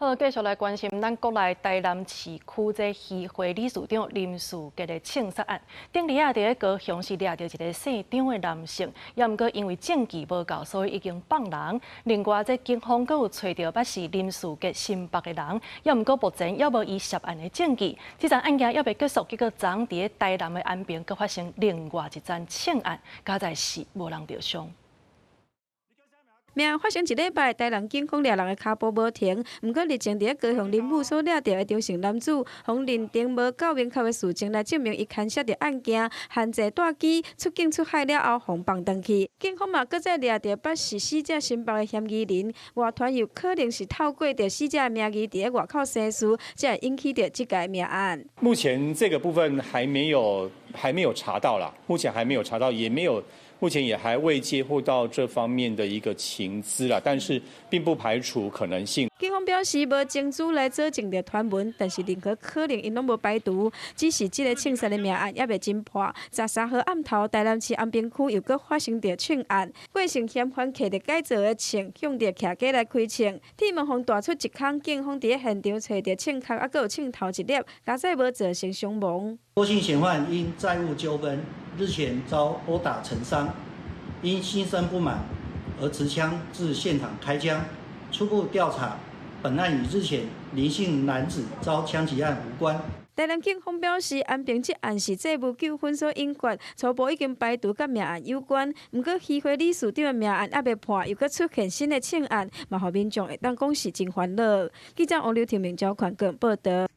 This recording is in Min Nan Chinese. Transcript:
好，繼續來關心咱國內台南市區這漁會理事長林士傑的槍殺案。頂禮仔佇咧高雄是掠著一个姓張的男性，也毋過因為證據無夠，所以已經放人。另外，這警方閣有揣著捌是林士傑心腹的人，也毋過目前猶無伊涉案的證據。這樁案件猶未結束，結果昨昏佇咧台南的安平閣發生另外一樁槍案，佳哉是無人著傷。命案發生一禮拜，台南警方掠人的跤步無停，毋過日前佇咧高雄林武所掠著的張姓男子，予認定無夠明確的事證來證明伊牽涉著案件，限制帶機出境出海了後，予放轉去。警方嘛閣再掠著捌是死者心腹的嫌疑人，外傳有可能是透過著死者的名義佇咧外口生事，才會引起著這个命案。目前這個部分還沒有查到啦，目前還沒有查到，也沒有。目前也還未接獲到這方面的一個情資啦，但是並不排除可能性。警方表示無證據來佐證著傳聞，但是任何可能𪜶攏無排除。只是這個槍殺的命案猶未偵破。13號暗頭，台南市安平區又閣發生著槍案，郭姓嫌犯提著改造的槍，向著徛家來開槍，鐵門予彈出一空，警方佇咧現場揣著槍殼，猶閣有槍頭一粒，佳哉無造成傷亡。郭姓嫌犯因債務糾紛，日前遭毆打成傷，因心生不滿而持槍至現場開槍。初步調查，本案與日前林姓男子遭槍擊案無關。台南警方表示，安平這案是債務糾紛所引發，初步已經排除佮命案有關。毋過，漁會理事長的命案猶未破，又閣出現新的槍案，嘛予民眾會當講是真煩惱。記者王劉庭明、焦寬報導。